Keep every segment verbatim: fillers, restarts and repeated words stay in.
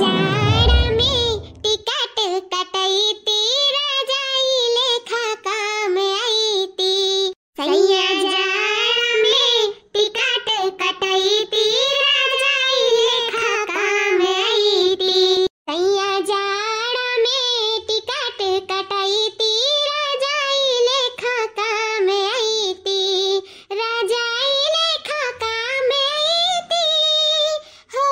जाड़ा में टिकट कटैती, राजा ई लेखा काम अइती। सैया जाड़ा में टिकट कटैती, राजा ई लेखा काम अइती। सैया जाड़ा में टिकट कटैती, राजा ई लेखा काम अइती। राजा ई लेखा काम अइती, हो,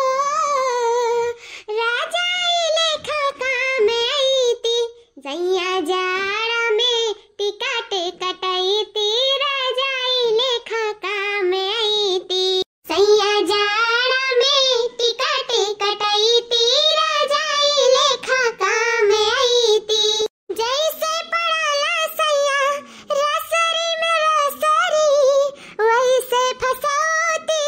राजा ई लेखा काम अइती। सैया जाड़ा में टिकट कटैती, राजा ई लेखा काम अइती। सैया जाड़ा में टिकट कटैती, राजा ई लेखा काम अइती। जैसे पड़ाला सैया रसरी में रसरी, वैसे फसौती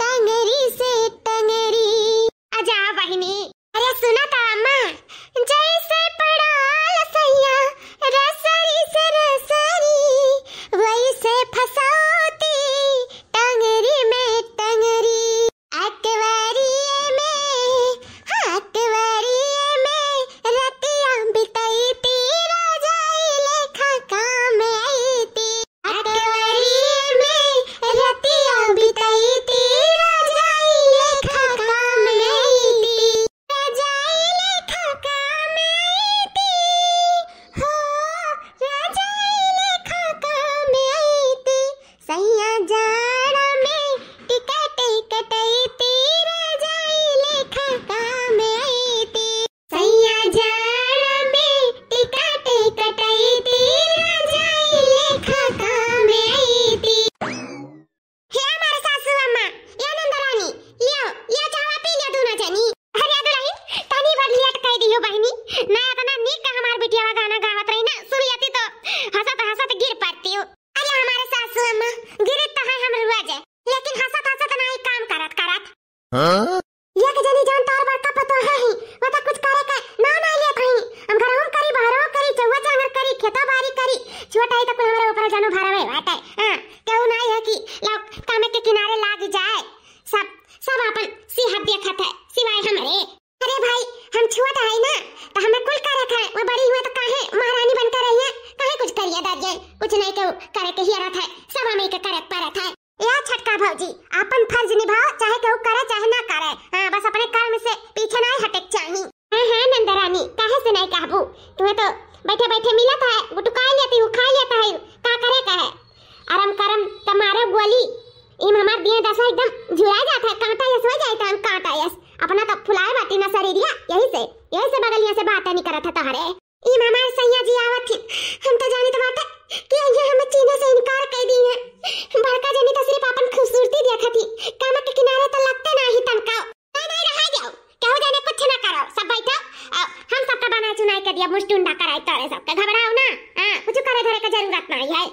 टंगरी से टंगरी। आजा बहिनी। अरे सुना त अम्मा, जैसे पड़ाल सैया रसरी से रसरी, वैसे फसौती टंगरी में टंगरी। अकबरिये में, हाँ, अकबरिये में रतिया बितैती, राजा ई लेखा काम अइती। अकबरिये में रतिया बितैती, राजा ई लेखा काम अइती। राजा ई लेखा काम अइती, हो, राजा ई लेखा काम अइती। सैया जाड़ा में टिकट कटैती, राजा ई लेखा काम अइती। सैया जाड़ा में टिकट कटैती, राजा ई लेखा काम अइती। हे हमार सासू अम्मा, या नंदरानी, लियो, लियो चावा पी लियो दोनों जनी। अरे दुल्हन, तनी भर लेट कइ दियो बहिनी, ना इतना नीक हमार बिटियावा गाना गावत रही ना, सुनियती तो हंसत हंसत गिर पड़ती हूँ। अरे हमारे सासू अम्मा, गिरत तो है हम रोज, लेकिन हंसत हंसत ना ही काम करत करत। हाँ? एक जनी जौन तोर बड़का पतोह ही, वो तो कुछ करे के नाव ना लेत हई। हम घरहू करी, बहरहू करी, चौवा चांगर करी, खेतो बारी करी, छोट है तो कुल हमरे ऊपर जनो भरवे बाटे। हाँ, केहू ना है कि लो काम के किनारे लाग जाए। सब, सब आपन सेहत देखत है, सिवाय हमरे। अरे भाई, हम छोट है ना, तो हमें कुल करे के है। वो बड़ी हुए तो काहे महारानी बन के रही है, काहे कुछ करिए दादिया, कुछ नहीं केहू करे के हियरत है, सब हमें के करे के परत है। या छोटका भौजी, आपन फर्ज निभाओ, चाहे केहू करे चाहे ना करे। हाँ, बस अपने कर्म से पीछे नाहीं हटे के चाही। हाँ, हाँ, नंदरानी, काहे से नाहीं कहबू? तुम्हें तो बैठे बैठे मिलत है, गुटुकाई लेती हूँ, खाई लेता है, का करे का है? अरम करम का मारो गोली, इम हमार दिए दशा एकदम झुरा जात है, कांटा यस हो जाए तो हम कांटा यस। अपना तो फुलाए बाटी ना शरीरिया, यही से, यही से बगलिया से बातें नहीं करत है तोहरे। ई हमार सैया जी आवत ही, हम तो जानित बाटे कि ये हमें चीन्हे से इनकार कइ दी है। बड़का जनी तो सिर्फ आपन खूबसूरती देखत ही, काम के किनारे तो लगते ना ही तनका। नहीं, नहीं, रहा जाओ, केहू जाने कुछ ना करो, सब बैठो। आ, हम सबका बनाए चुनाए के दिया, मुस्टुंडा कराई तोरे सबके, घबराओ ना। हाँ, कुछ करे धरे के जरूरत नहीं है।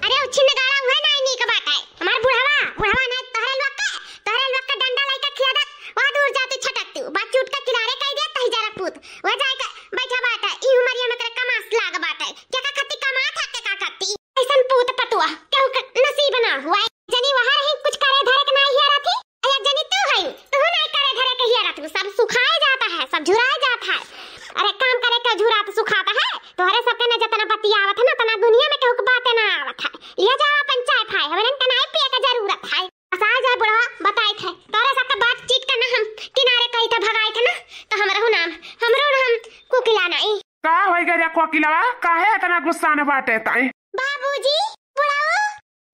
अरे, उ छिन गाड़ा उहे नाहीं नीक बाटे। हमार बुढ़वा, बुढ़वा नाहीं तोहरे लोग के, तोहरे लोग के डंडा लइके खियादत, वह दूर जाती छटक तू। बस चूट के किनारे कइ दे, तही जरा पूत। वह जाए के बैठा बाटे, ई उमरिया में करे कमास लाग बाटे। के का खत्ती कमात है, के का खत्ती? ऐसन पूत पतुआ, केहू के नसीब ना हुआ। जनी वहाँ रही, कुछ करे धरे के नाहीं हियरत ही। अरे जनी तू है, तू नाहीं करे धरे के हियरत, सब सुखाए जाता है, सब झुराए जाता है। अरे काम करे के झुरात सुखाता है, तोहरे सबके न जतना बतियावत है ना, तना दुनिया में केहू के बाते ना आवत है। लिया जाओ अपन चाय फाय, हमरे के नाहीं पिए के जरूरत है। बस आ जाए बुढ़वा, बताइत है, तोहरे सबके बातचीत के ना हम किनारे कही थे, भगाइत है ना, तो हमरहू नाम, हमरो नाम कोकिला नाहीं। का होई गया कोकिलवा, काहे इतना गुस्सा में बाटे ताई? बाबूजी, बुढ़ऊ,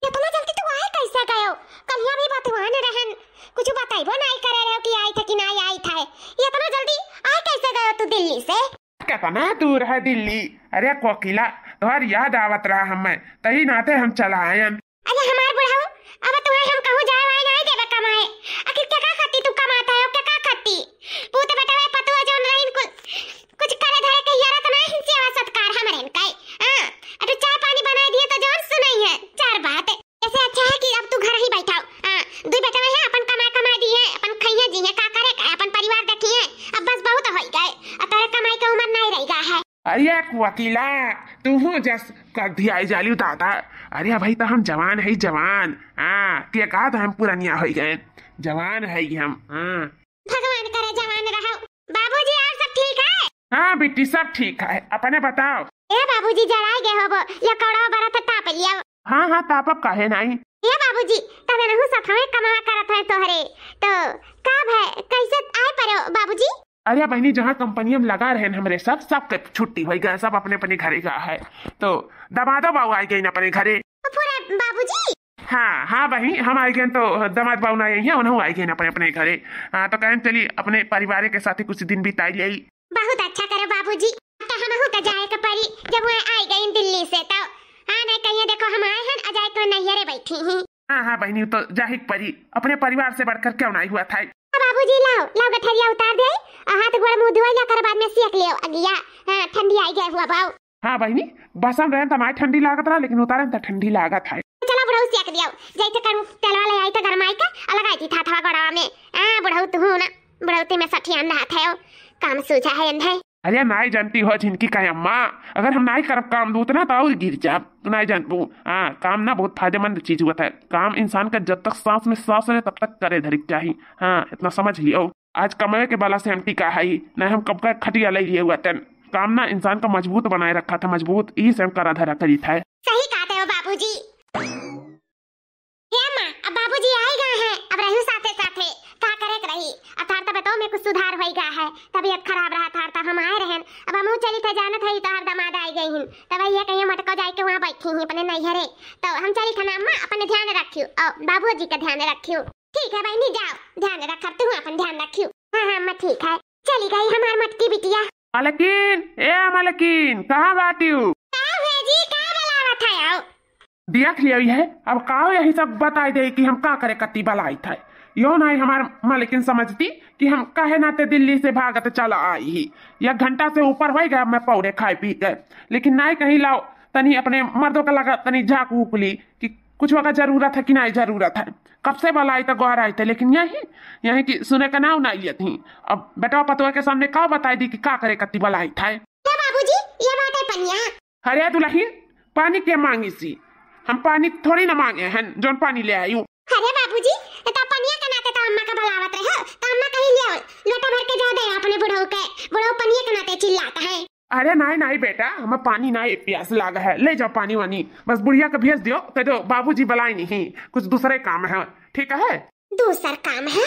इतना जल्दी तू आए कैसे गयो? कलिया भी बतवान रहन, कुछ बताइबो नाहीं करे रहो कि आई थे कि नाहीं आई थे। इतना जल्दी आए कैसे गयो तू दिल्ली से? कितना दूर है दिल्ली? अरे कोकिला, तोहर याद आवत रहा हमें, तही नाते हम चला आयन। अरे हमार बुढ़ऊ, अब तुम्हें हम कहूँ जाए वाए नाहीं देबे कमाए। आखिर के का खत्ती तू कमाता है, के का खत्ती? पूत बेटवे पतुआ जौन रहीन कुल, कुछ करे धरे के हियरत नाहीं, सेवा सत्कार हमरेन काई। हाँ, अरे चाय पानी बनाए दिए तो जौन सुनाई है, चार बात। ऐसे अच्छा है कि अब तू घर ही बैठाओ। हाँ, दुई बेटवे हैं, अपन कमाए कमाए दिए, अपन खइए जिए, का करे का, अपन परिवार देखिए। अब बस बहुत होई गए, अब तोरे कमाई के उम्र नाहीं रह गया है। अरे कोकिला, तू हूँ जस कर दिया जालू दादा। अरे भाई तो हम जवान है, जवान। हाँ, के कहा था हम पुरानिया होई गए, जवान है हम। हाँ। भगवान करे जवान हाँ बिट्टी, सब ठीक है, अपने बताओ। ए बाबूजी, जराई गए होबो, लकौड़ा बरत ताप लिया। हाँ, हाँ, तापब काहे नाई। ए बाबूजी, तब एनहू सथवे कमावा करत है तोहरे, तो का भय, कैसे आए परो बाबूजी? अरे बहिनी, जहाँ कंपनिया में लगा रहेन हमरे सब, सबके छुट्टी होइ गए, सब अपने अपने घरे गा है। तो दमादो बाऊ आइ गइन अपने घरे। फुफुरा बाबूजी? हाँ, हाँ बहिनी, हम आइ गइन तो दमाद बाऊ ना आई हैं, उनहू आइ गइन अपने अपने घरे। हाँ, तो कहेन चली अपने परिवारे के साथे कुछ दिन बिताइ लेई। बहुत अच्छा करो बाबूजी, तो हमहू तो जाए के परी, जब वह आइ गइन दिल्ली से तो। हाँ, नहीं कहिए देखो हम आए हैं, आ जाए तो नैहरे बैठी ही। हाँ, हाँ बहिनी, तो जाहिक परी, अपने परिवार से बढ़कर क्यों नाई हुआ था। अब बाबूजी लाओ, लाओ गठरिया उतार दे, आ हाथ गोड़ मुँह धोई ला कर बाद में सेक लियो अगिया। हाँ, ठंडी आइ गए हुआ बाऊ। हाँ बहिनी, बसम रहेन त नाई ठंडी लागत रहा, लेकिन उतारेन त ठंडी लागत है। चला बुढ़ऊ सेक दियो, जैसे करू तेलवा ले आई त गरमाई के, आ लगाई थी थाथवा गोड़वा में। हाँ बुढ़ऊ तू ना, बुढ़ौती में सठियान रहत है, काम सूझा है अंधे। अरे नाई जानती हो झिनकी का अम्मा, अगर हम नाई करब काम दूत ना तो और गिर जाब। तू नाई जानबू। हाँ, काम ना बहुत फायदेमंद चीज होत है। काम इंसान का जब तक सांस में सांस रहे तब तक करे धरिक चाही। हाँ, इतना समझ लियो। आज कमावे के बला से हम टिका है, नहीं हम कब का खटिया ले लिए हुआ तन। काम ना इंसान का मजबूत बनाए रखा था, मजबूत, यही से हम करा धरा करी था। सही कहते हो बाबूजी। हे अम्मा, अब बाबूजी आइ गए हैं, अब रहू साथे साथे, का करे के रही? अब थार तबियतो में कुछ सुधार होइ गया है, तबियत खराब रहा थार, तब हम आए रहेन। अब हमहू चली थे, जानत है तोहार दमाद आइ गई हिन, तब ये कहिए मटको जाए के वहाँ बैठी ही अपने नैहरे। तो हम चली थे ना अम्मा, अपने ध्यान रखियो और बाबूजी का ध्यान रखियो। ठीक है बहिनी, जाओ, ध्यान रखब, तू अपन ध्यान रखियो। हाँ, हाँ अम्मा, ठीक है। चली गई हमार मटकी बिटिया। मलकिन, ए मलकिन, कहाँ बाटिउ? का हुआ जी, का बलावत है आओ? देख लियो है, अब काओ यही सब बताई दे कि हम का करे कत्ती बलाई था। यो नाई हमार मलकिन समझती कि हम काहे नाते दिल्ली से भागत चला आई ही। एक घंटा से ऊपर होइ गया मैं पौड़े खाए पी के, लेकिन नाई कहीं लाओ तनी अपने मर्दों का लगा तनी झाँक उक ली कि कुछ वका जरूरत है कि नाई जरूरत है। कब से बलाई तो गोहराई थे, लेकिन यही, यही कि सुने का नाव नाई लेत ही। अब बेटवा पतवा के सामने का बताई दी कि का करे कत्ती बलाई था। ए बाबूजी, ये बाटे पनिया। अरे दुलहिन, पानी के माँगी सी? हम पानी थोड़ी ना माँगे हैं, जौन पानी ले आयु। अरे बाबूजी, ये तो पनिया के नाते तो अम्मा का बलावत रहे हो, तो अम्मा कहीं ले आओ, लोटा भर के जो दे अपने बुढ़ऊ के, बुढ़ऊ पनिया के नाते चिल्लाता है। अरे नाई, नाई बेटा, हमें पानी नाई प्यास लाग है, ले जाओ पानी वानी, बस बुढ़िया के भेज दियो, कह दो बाबूजी बलाई नहीं, कुछ दूसरे काम है, ठीक है? दूसर काम है?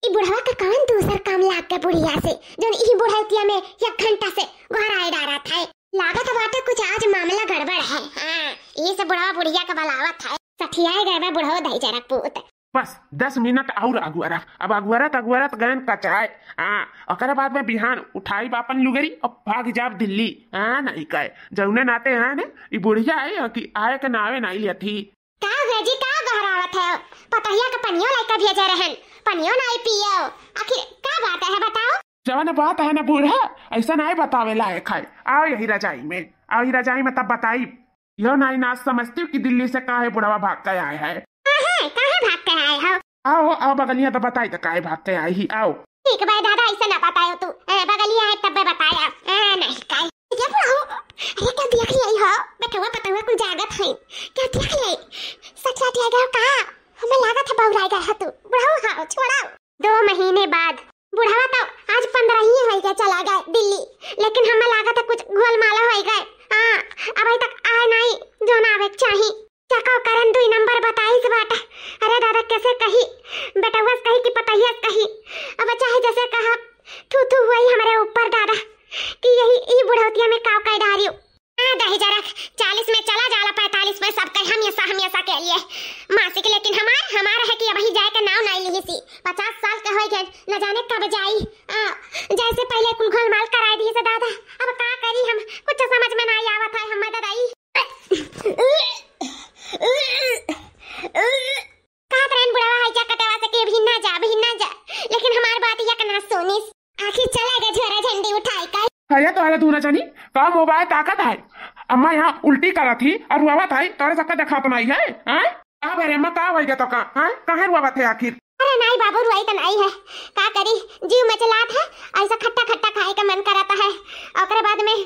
ई बुढ़वा का कौन दूसर काम लाग गए बुढ़िया से, जौन ई बुढ़ौतिया में एक घंटा से गोहराए डारा था? लागत बाटे कुछ आज मामला गड़बड़ है। हाँ, ये से बुढ़वा बुढ़िया का बलावत है। सठियाए गए बा बुढ़वा दही जरा पूत। बस दस मिनट और अगुअरा। अब अगुअरत अगुअरत गयन कचराए। हाँ, ओकरे बाद में बिहान उठाई बा अपन लुगरी और भाग जाब दिल्ली। हाँ, नहीं कहे, जौने नाते हैं ने, ई बुढ़िया है कि आए के नावे नहीं लेती। का हुआ जी, का गोहरावत है? पतहिया के पनियो लइका भेजे रहन, पनियो नाई पियो। आखिर का बात है बताओ? जवन बात है ना बूढ़ा, ऐसा नाई बतावे लायक है। आओ यही रजाई में, आओ यही रजाई में तब बताई। यो नाई ना समझती कि दिल्ली से काहे बुढ़वा भाग के आए है। काहे, काहे भाग के आए हो? आओ, आओ बगलिया तो बताई तो काहे भाग के आई ही, आओ। ठीक बा दादा, ऐसे ना बतायो तू। ए, बगलिया है तब्बे बताया। ए, नहीं काई। ये बुढ़ऊ, अरे क्या देख रही हो? बेटवा पतवा कुल जागत है। क्या देख रही? सच सच आ गया का? हमें लागत है बौराई गया है तू। बुढ़ऊ हाँ, छोड़ो। दो महीने बाद। बुढ़वा तो आज पन्द्रह ही होइ गया चला गया दिल्ली, लेकिन हमें लागत है कुछ गोलमाल होइ गए। हाँ, अभी तक आए नहीं, जो ना आवे के चाही। चकाव करन दुई नंबर बताइस बाटे। अरे दादा, कैसे कही, बेटउआ से कही कि पतहिया से कही, अब चाहे जैसे कहा, थू थू हुई हमरे ऊपर दादा, कि यही ई बुढ़ौतिया में काव कर डारियो। हाँ दही जरा, चालीस में चला जाला, पैंतालीस में सब कहे हमेशा, हमेशा के लिए मासिक, लेकिन हमार, हमार है कि अबही जाए के नाव नहीं लिही सी। पचास साल के होइ गए, न जाने कब जाई। आ, जैसे पहले कुल घोलमाल कराई दी से दादा, अब का करी हम, कुछ समझ में नहीं आवत है हम दादा ई। कहत रहन बुढ़वा, "हई जा कटवा से के भी ना जा, भी ना जा।" लेकिन हमार बात एक ना सुनिस। आखिर चला गया झोरा झंडी उठाई का। अरे तोहरे दूना जानी, का मोबाइल ताकत है? अम्मा यहाँ उल्टी करत ही और रोवत है, तोहरे सबका देखात नहीं है, हैं? का बे रे अम्मा, का होई गया तो का, हैं? काहे रोवत है आखिर? अरे नाई बाबू, रोई तो नाई है, का करी, जीव मचलात है, ऐसा खट्टा खट्टा खाए का मन करत है, ओकरे बाद में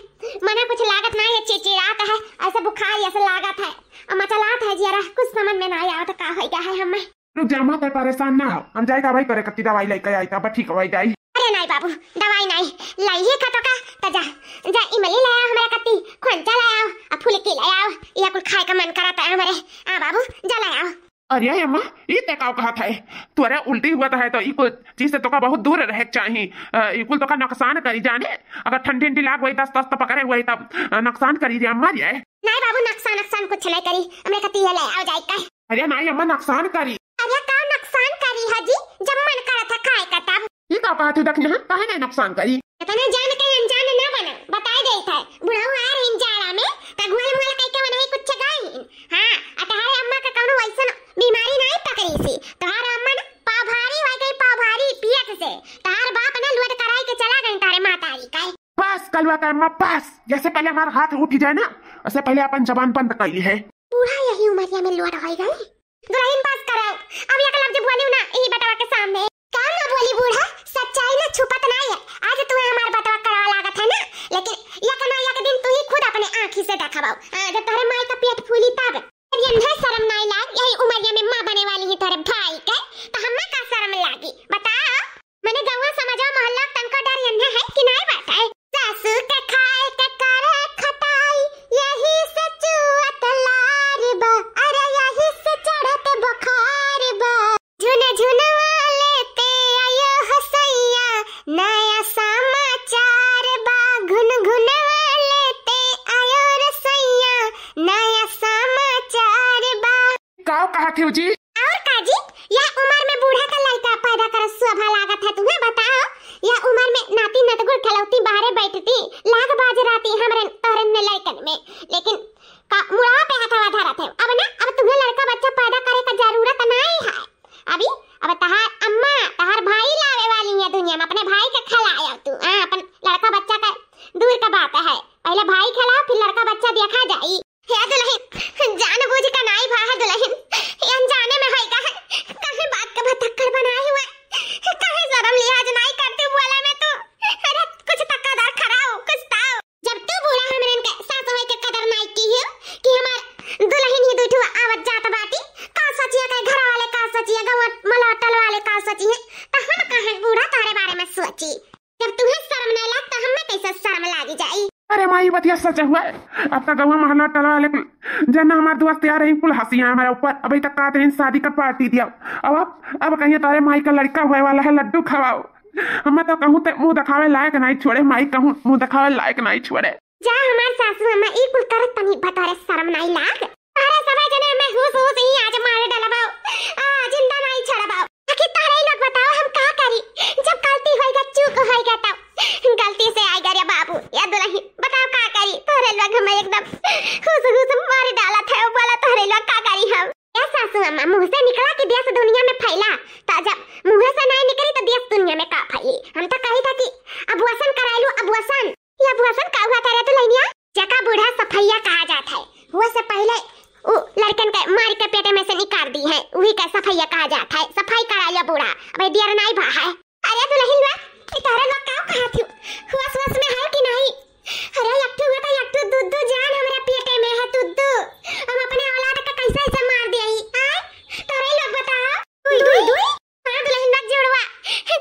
मना कुछ लागत नाई है, चिड़चिड़ात है, ऐसा बुखार ऐसा लागत है, और मचलात है जियरा, कुछ समझ में नाई आवत का होई गया है हमें। रुक जा अम्मा, तै परेशान ना हो, हम जाई दवाई करे कत्ती दवाई लेके आई तब ठीक होई जाई। अरे नाई बाबू, दवाई नाई, लइहे का तो का, त जा, जा इमली ले आओ हमरे कत्ती, खोंचा ले आओ, आ फुलकी ले आओ, यह कुल खाए का मन करत है हमरे। आ बाबू, जा ले आओ। अरे अम्मा, ई ते काव कहत है? तोरे उल्टी हुआ है तो ई कुल चीज से तोका बहुत दूर रहे के चाही। अ, ई कुल तोका नुकसान करी जाने। अगर ठंडी ठंडी लाग गई, दस्त वस्त पकड़े हुई तब, अ, नुकसान करी रे अम्मा रे। नाई बाबू, नुकसान नुकसान कुछ नाई करी, हमरे कत्ती ले आओ जाए का। अरे नाई अम्मा, नुकसान करी। अरे का नुकसान करी है जी, जब मन करत है खाए का तब। ई का कहत है दखिना, काहे नाई नुकसान करी? इतना जान के अनजान ना बना, बताई देत है। बुढ़ऊ आ रही जाड़ा में, त घुल मुल कई के वनही कुछ गई। हाँ, आ तहारे अम्मा का कौनो वैसन बीमारी नाई पकड़ी सी। तहार अम्मा ना पाव भारी हो गई, पाव भारी पियत से। तहार बाप ना लोड कराई के चला गई तारे महतारी का। बस कलुआ का अम्मा, बस। जैसे पहले हमारा हाथ उठ जाए ना, वैसे पहले अपन जबान बंद कर ली है। बूढ़ा यही उमरिया में लोड हो गई। दुलहिन बस करो, अब एक लफ्ज बोलियो ना यही बेटवा के सामने। का ना बोली बूढ़ा, सच्चाई ना छुपत नाई है। आज तू हमार बेटवा करवा लागत है ना, लेकिन एक ना एक दिन तू ही खुद अपने आँखी से देखबो। हाँ, जब तोहरे माई का पेट फूली तब। जब यन्हे शर्म नाई लाग, यही उमरिया में माँ बने वाली ही तोहरे भाई के, तो हमें का शर्म लागी? बताओ। मने गौवा समाजवा मोहल्ला तनको डर यन्हे है कि नाई बाटे? सासू के खाए के करे खटाई, यही से चुअत लार बा, अरे यही से चढ़त बुखार बा। झुन झुनवा लेते आयो हो सैया, नया समाचार बा। घुन घुनवा लेते आयो रे सैया, नया समाचार बा। का कहत हो जी? और का जी, यह उम्र में बूढ़ा का लड़का पैदा कर शोभा लागत है तुम्हें? बताओ, यह उम्र में नाती नतगुर खेलौती बाहरे बैठती, लाग बाज रहती हमरे तोहरन में लड़कन में, लेकिन का मुड़वा पे हथवा धरत है। अब ना, अब तुम्हें लड़का बच्चा पैदा करे का जरूरत नहीं है। अभी, अब तहार अम्मा, तहार भाई लावे वाली है दुनिया में, अपने भाई के खिलाए अब तू। हाँ, अपन लड़का बच्चा का दूर का बात है, पहले भाई खिलाओ, फिर लड़का बच्चा देखा जाई। हे दुलहिन, जान बूझ के नाई भा है दुलहिन, ये अनजाने में होइगा है। काहे बात का भतक्कड़ बनाए हुआ, काहे शर्म लिहाज नाई करती बोले में तू? अरे कुछ तक कदर कराओ, कुछ ताओ। जब तू बूढ़ा हमरन के सास होए के कदर नाई की हो कि हमार दुलहिन ही दुठुआ आवत जात बाटी, का सोचिए के घर वाले का सोचिए, गौवा मलहटल वाले का सोचिए, तो हम काहे बूढ़ा तोहरे बारे में सोची? जब तुम्हें शर्म नहीं लाग तो हमें कैसे शर्म लागी जाई? अरे माई, बतिया सच हुआ है। अब तक गौवा मोहल्ला टोला वाले कुल जना हमार दोस्त यार हैं, कुल हंसिया हमारे ऊपर। अभी तक कहत रही शादी का पार्टी दिया, अब, अब, अब कहिए तोरे माई का लड़का होए वाला है, लड्डू खवाओ। हमें तो कहूँ ते मुँह दिखावे लायक नहीं छोड़े, माई कहूँ मुँह दिखावे लायक नहीं छोड़े। जा हमार सासू अम्मा, ई कुल करत तनी बतारे शर्म नहीं लाग? अरे सबे जने में हुस हुस ही आज मार डलबाओ, आ जिंदा नहीं छड़बाओ। आखिर तोहरे लोग बताओ, हम का करी? जब गलती होइगा, चूक होइगा, तब गलती से आइगा रे बाबू। या दुलहिन, बताओ का करी? तोहरे लोग हमें एकदम हुस हुस मार डालत है। बोला तोहरे लोग का करी हम? या सासू अम्मा, मुँह से निकला कि देश दुनिया में फैला, तो जब मुँह से नहीं निकली तो देश दुनिया में का फैली? हम तो कही था कि abortion कराई लो, abortion। ये abortion का हुआ था रे दुलहिनिया? जेका बूढ़ा सफैया कहा जात है, वो से पहले उ लड़कन के मार के पेटे में से निकाल दी है, वही का सफैया कहा जात है। सफाई करा लिया बूढ़ा, अबे देर नाई भा है। अरे दुलहिन बा, ई तोहरे लोग का कहा थी? होश होश में है कि नहीं? अरे एक ठो हुआ था, एक ठो दुद्दू जान हमरे पेटे में है, दुद्दू। हम अपने औलाद का कैसे ऐसे मार दिया ई? आय, तोहरे लोग बताओ। दुई, दुई, दुई? हाँ दुलहिन बा, जुड़वा,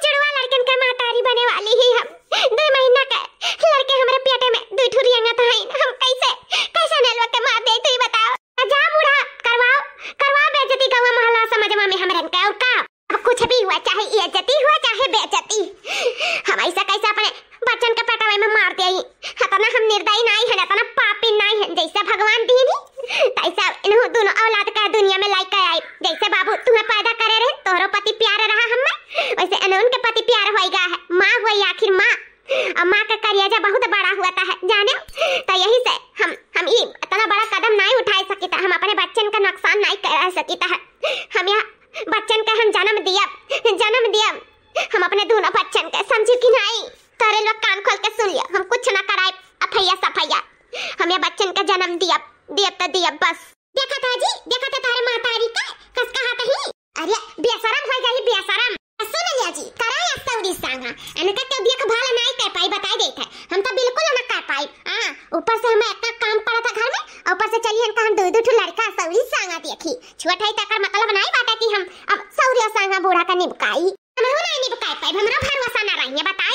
जुड़वा लड़कन के महतारी बने वाली ही हम। दुई महीना के लड़के हमरे पेटे में दुई ठो रियंगत हैं, हम कैसे, कैसे नेलवा के मार दे, तू ही बताओ। आ जा बूढ़ा, करवाओ, करवाओ बेइज्जती गौवा मोहल्ला समाजवा में हमरन के, और का? अब कुछ भी हुआ, चाहे इज्जती हुआ, चाहे बेइज्जती, हम ऐसा कैसे अपने बच्चन के पेटवे में मार दे? इतना हम निर्दयी नहीं है, इतना पापी नहीं है। जैसे भगवान दीनी, तैसे इन्हों दोनों औलाद का दुनिया में लाइके आई। जैसे बाबू तुम्हें पैदा करे रहे, तोहरो पति प्यार रहा हमें, वैसे इन्हों के पति प्यार होइगा है। माँ हुई आखिर माँ, और माँ का करेजा बहुत बड़ा हुआ था है, जाने। तो यही से हम, हम ई इतना बड़ा कदम नहीं उठा सकी था, हम अपने बच्चन का नुकसान नहीं कर सकी था। हम यह बच्चन का हम जन्म दिया, जन्म दिया, हम अपने दोनों बच्चन के, समझी कि नहीं? तोरे लोग कान खोल के सुन लिया, हम कुछ ना कराए, अफैया सफैया, हम ये बच्चन का जन्म दिया, दिया तो दिया बस। देखा था जी, देखा था तारे महतारी का, कस कहा कहीं। अरे बेशरम हो गई, बेशरम। सुन लिया जी, करा या सौरी सांगा, इनका क्यों देखभाल नहीं कर पाई, बताई देत है, हम तो बिल्कुल ना कर पाई। हाँ, ऊपर से हमें इतना काम पड़ा था घर में, ऊपर से चलिए इनका हम दो दो ठो लड़का सौरी सांगा देखी। छोट है तकर मतलब नहीं बाटा कि हम अब सौरी सांगा बूढ़ा का निभकाई। हमहू नहीं निभकाई पाई, हमरा भरोसा ना रही है, बता।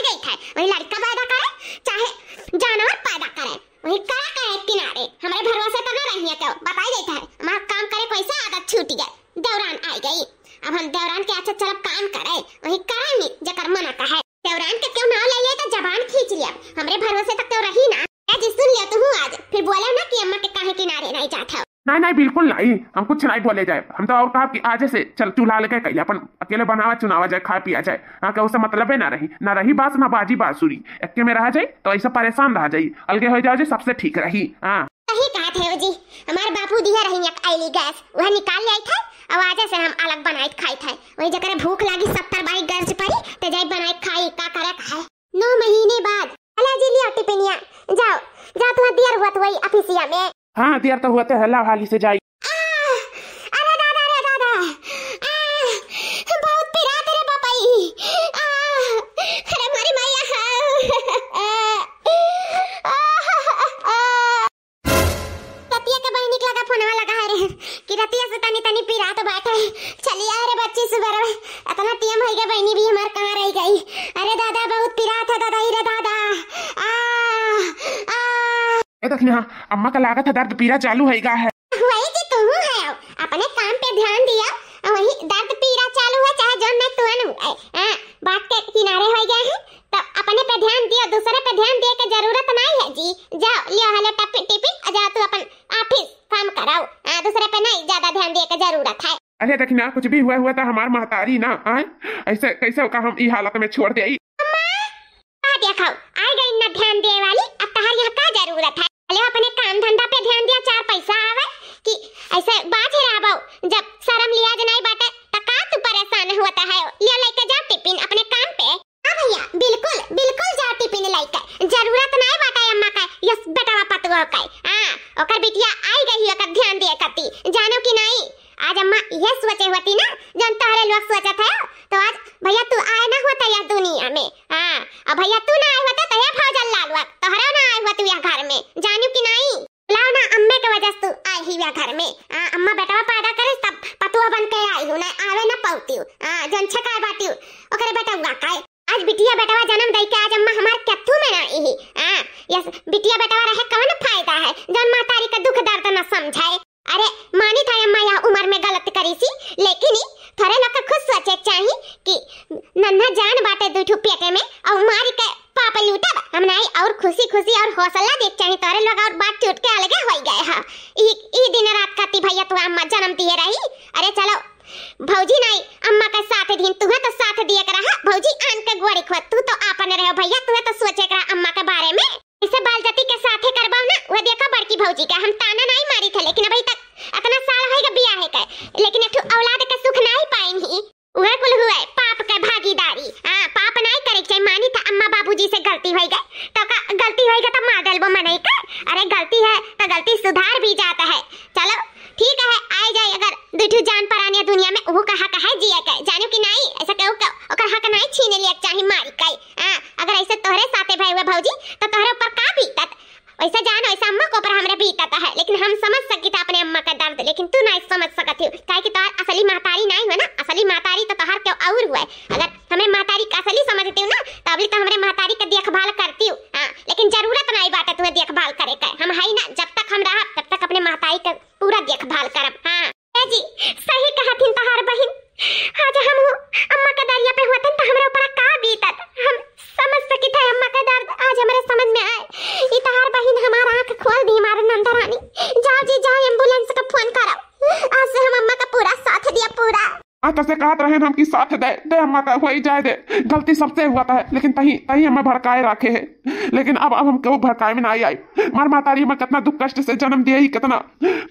वही लड़का पैदा करे, चाहे जानवर पैदा करे, वही करा करे किनारे। हमरे भरोसे तो ना रहिए केहू, बताई देत है। हमार काम करे कैसे आदत छूट गए, देवरान आई गई। अब हम देवरान के अच्छा चलब काम करे, वही करे ही जेकर मन कहे। देवरान के केहू नाव ले ले तो जबान खींच लिया, हमरे भरोसे तो केहू रही ना। ए जी सुन लियो तू आज, फिर बोले ना कि अम्मा के काहे किनारे नहीं जात हो। नहीं, नहीं, बिल्कुल नहीं, हम कुछ नहीं बोले जाए। हम तो और कहा कि आज से चल चूल्हा लेके कैले अपन अकेले बनावा चुनावा जाए, खाए पिया जाए। हाँ, के उससे मतलबे ना रही, ना रही बास, ना बाजी बांसुरी। एक्के में रहा जाए तो ऐसा परेशान रहा जाए, अलगे हो जाओ जी, सबसे ठीक रही। हाँ। सही कहा थे जी, हमार बापू दिया रही एक आईली गैस, वह निकाल ले आई थे, और आज से हम अलग बनाए खाई थे। वही जकरे भूख लागी सत्तर बारी गर्ज पड़ी, ते जाई बनाए खाई, का करे खाए। नौ महीने बाद, अला जी लिया टिपिनिया, जाओ, जा तुम्हारा दियर हुआ तो वही ऑफिसिया में। हाँ, दियर तो हुआ तो हल्ला हाली से जाई। आह! अरे दादा, रे दादा! आह! बहुत पिरात रे बापाई! आह! अरे मोरी मैया! आह! आह! रतिया के बहिनी के लगा फोनवा लगा है रे कि रतिया से तनी तनी पिरात बाटे। चली आए रे बच्ची सुबह रे, इतना टीएम हो गया, बहिनी भी हमार कहाँ रह गई? अरे दादा, बहुत पिरात है दादा, ई रे दादा! आह! आह! ए दखिना, अम्मा का लागत है दर्द पीरा चालू है गा है। वही जी तू है, अपने काम पे ध्यान दिया, वही दर्द पीरा चालू है, चाहे जौन नहीं तुअन हुए। हाँ, बात के किनारे हो गया है, तो अपने पे ध्यान दिया, दूसरे पे ध्यान दिए के जरूरत नहीं है जी। जाओ, लियो हेलो टप-, टिफिन, और जाओ तू अपन ऑफिस काम कराओ। हाँ, दूसरे पे नहीं ज्यादा ध्यान दिए के जरूरत है। अरे दखिना, कुछ भी हुआ हुआ तो हमार महतारी ना, आए? ऐसे कैसे का हम ई हालत में छोड़ दे? अम्मा, का देखो, आ गई ना ध्यान दे वाली, अब तहार यहाँ का जरूरत है? चलो अपने काम धंधा पे ध्यान दिया, चार पैसा आवे कि ऐसे बाझ रहबो, जब शर्म लिहाज नहीं बाटे, त का तू परेशान होता है? लियो लेके जा टिफिन अपने काम पे। हाँ भैया, बिल्कुल, बिल्कुल जा टिफिन लेके, जरूरत नहीं बाटे अम्मा का, यस बेटवा पतुआ का। हाँ, ओकर बिटिया आई गई, ओकर ध्यान दिए करती, जानो कि नहीं? आज अम्मा यह सोचे होती ना, जौन तोहरे लोग सोचत है, तो आज भैया तू आए ना होता यह दुनिया में। हाँ, अब भैया तू ना आए होता तो हे फौजल लाल हुआ, तोहरे ना आए होती यह घर में, जानू कि नहीं? बुलाओ ना, अम्मे के वजह से तू आई ही यह घर में। हाँ, अम्मा बेटवा पैदा करे तब पतुआ बन के आई हूँ, ना आवे ना पौती हूँ। हाँ, जौन छकाए बाटी हूँ, ओकरे बेटा हुआ काए। आज बिटिया बेटवा जन्म दई के आज अम्मा हमार कत्थू में ना इही। हाँ, यस, बिटिया बेटवा रहे कवन फायदा है, जौन महतारी का दुख दर्द न समझाए। अरे, मानी था अम्मा यह उम्र में गलत करी सी, लेकिन ई थोरे लोग के खुद सोचे चाही कि नन्हा जान बाटे दू ठो पेटे में, और मारी के पाप लूटब हम नहीं, और खुशी खुशी और हौसला दे चाही। तोरे लोग और बात टूट के अलगे हो गए हा। ई, ई दिन रात खाती भैया तू अम्मा जन्म दिए रही। अरे चलो, भौजी नहीं, अम्मा का साथ दीन, तुहे तो साथ दिए के रहा। भौजी आन के गोड़ी खुआ, तू तो आपन रहो भैया, तुहे तो सोचे के रहा अम्मा के बारे में। ऐसे बाल जती के साथे करबाओ ना, वो देखो बड़की भौजी का हम ताना नहीं मारी थे, लेकिन अभी तक इतना साल होइगा बियाहे के, लेकिन एक ठो औलाद के सुख नहीं पाइन ही। वह कुल हुए पाप के भागीदारी। हाँ, पाप नहीं करे के चाही, मानी था अम्मा बाबूजी से गलती होइगा, तो का गलती होइगा तो मार डालबो मनई का। अरे गलती है तो गलती सुधार भी जाता है। चलो ठीक है, आए जाए अगर दू ठो जान परान या दुनिया में, वो का हक है जिए के, जानू कि नहीं? ऐसा केहू के ओकर हक नहीं छीने लिया चाही मारी के। हाँ, अगर ऐसे तोहरे साथे भय हुए भौजी, तो तोहरे ऊपर का बीतत? वैसे जान, वैसे अम्मा के ऊपर हमरे बीतत है, लेकिन हम समझ सकी था अपने अम्मा का दर्द, लेकिन तू नहीं समझ सकत हो, काहे कि तोहर असली महतारी नहीं हो ना, असली महतारी तो तोहर केहू और हुए। अगर हमरे महतारी का असली समझती हूँ ना, तो अबली तो हमरे महतारी का देखभाल करती हूँ। हाँ, लेकिन जरूरत नहीं बाटे तुम्हें देखभाल करे के। हम है ना, जब तक हम रहब, तब तक अपने महतारी का पूरा देखभाल करब। हाँ। ए जी, सही कहत हिन तोहार बहिन। आज हम हूँ अम्मा के दरिया पे होतन तो हमरे ऊपर का बीतत। हम समझ सकी थे अम्मा के दर्द, आज हमरे समझ में आए। ई तोहार बहिन हमार आँख खोल दी, हमार नंदरानी। जाओ जी, जाओ एम्बुलेंस का फोन करो। आज से हम अम्मा का पूरा साथ दिया, पूरा। हाँ, तसे कहत रहे हम कि साथ दे, दे अम्मा का, वही जाए दे। गलती सबसे हुआ था, लेकिन तही, तही हमें भड़काए रखे है। लेकिन अब, अब हम केहू भड़काए में ना आई। मार महतारी हमें कितना दुख कष्ट से जन्म दिए ही, कितना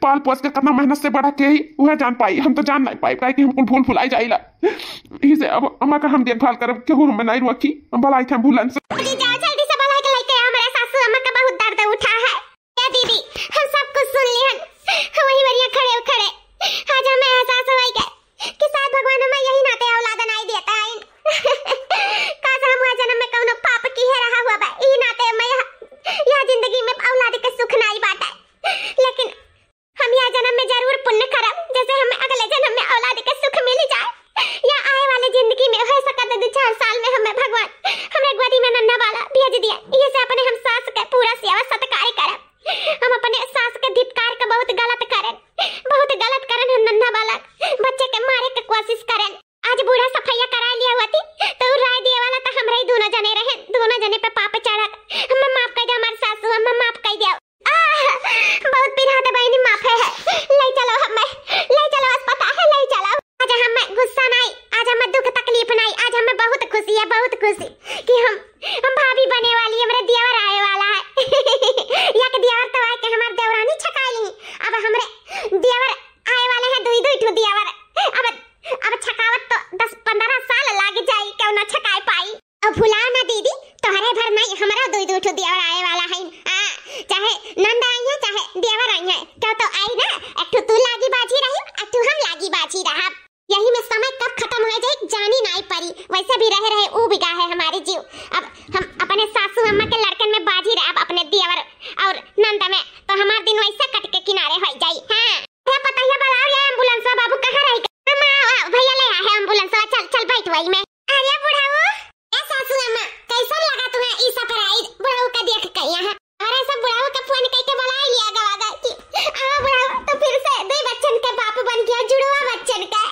पाल पोस के, कितना मेहनत से बड़ा किए ही, वह जान पाई। हम तो जान नहीं पाई, काहे कि हम कुल भूल भुलाई जाइला। यही से अब अम्मा का हम देखभाल करब, केहू हमें नहीं रोकी। हम भलाई थे एम्बुलेंस। जी जाओ जल्दी से भलाई के लेके आओ, हमारे सासू अम्मा का बहुत दर्द उठा है। ए दीदी, हम सब कुछ सुन लिहन। वही वरिया खड़े खड़े आज हमें एहसास होई गए कि शायद भगवान हमें यही नाते औलाद नहीं देता है। काश हम वह जन्म में कौनो पाप किहे रहा हुआ बा, ई नाते हमें यह, यह जिंदगी में औलाद के सुख नहीं बाटे। लेकिन हम यह जन्म में जरूर पुण्य करब, जैसे हमें अगले जन्म में औलाद के सुख मिल जाए, या आए वाले जिंदगी में हो सकत है दो चार साल में हमें भगवान हमरे गोदी में नन्हा बाला बहुत खुशी कि हम हम भाभी बने वाली, हमरे देवर आए वाला है। एक देवर तो आए के हमार देवरानी छकाई ली, अब हमरे देवर आए वाले हैं दुई दुई ठो देवर। अब अब छकावत तो दस पन्द्रह साल लाग जाई, क्यों ना छकाए पाई। अब भुलाओ ना दीदी, तोहरे भर नहीं, हमरा दुई दुई ठो देवर आए वाला है। हाँ, चाहे नंद आई है, चाहे देवर आई है, क्यों तो आई ना, एक ठो तू लागी बाजी रही, एक ठो हम लागी बाजी रहब। यही में समय कब खत्म हो जाए, जानी नाई पड़ी। वैसे भी रहे रहे ऊब गा है हमारे जीव। अब हम अपने सासू अम्मा के लड़कन में बाजी रहब, अपने देवर और नंद में, तो हमार दिन वैसे कट के किनारे हो जाई। हाँ, अरे पतैया बुलाओ ये एम्बुलेंस बाबू, कहाँ रही? अम्मा, आ, भैया ले आए हैं एम्बुलेंस, चल चल बैठ वही में। अरे बुढ़ाऊ, ए सासू अम्मा, कैसन लगा तुम्हें ई सरप्राइज बुढ़ाऊ का देख के यहाँ? अरे सब बुढ़ाऊ का फोन करके बुला लिया गवा गा कि हाँ बुढ़ाऊ तो फिर से दो बच्चन के बाप बन गया, जुड़वा बच्चन का।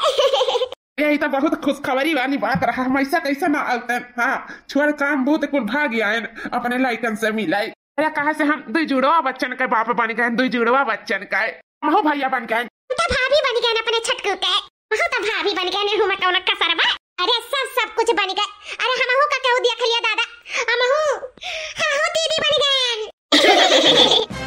यही तो बहुत खुशखबरी वाली बात रहा, हम ऐसा कैसे ना आते। हाँ, छोड़ काम बहुत कुल भाग आए अपने लाइकन से मिलाए। अरे कहाँ से हम दुई जुड़वा बच्चन के बाप बन गए, दुई जुड़वा बच्चन के। हमहू भैया बन गए। तो भाभी बन गए अपने छटकू के। हमहू तो भाभी बन गए, नेहू में कौन कसर बा। अरे सब सब कुछ बन गए। अरे हमहू का केहू देख लिया दादा, हमहू हमहू दीदी बन गए।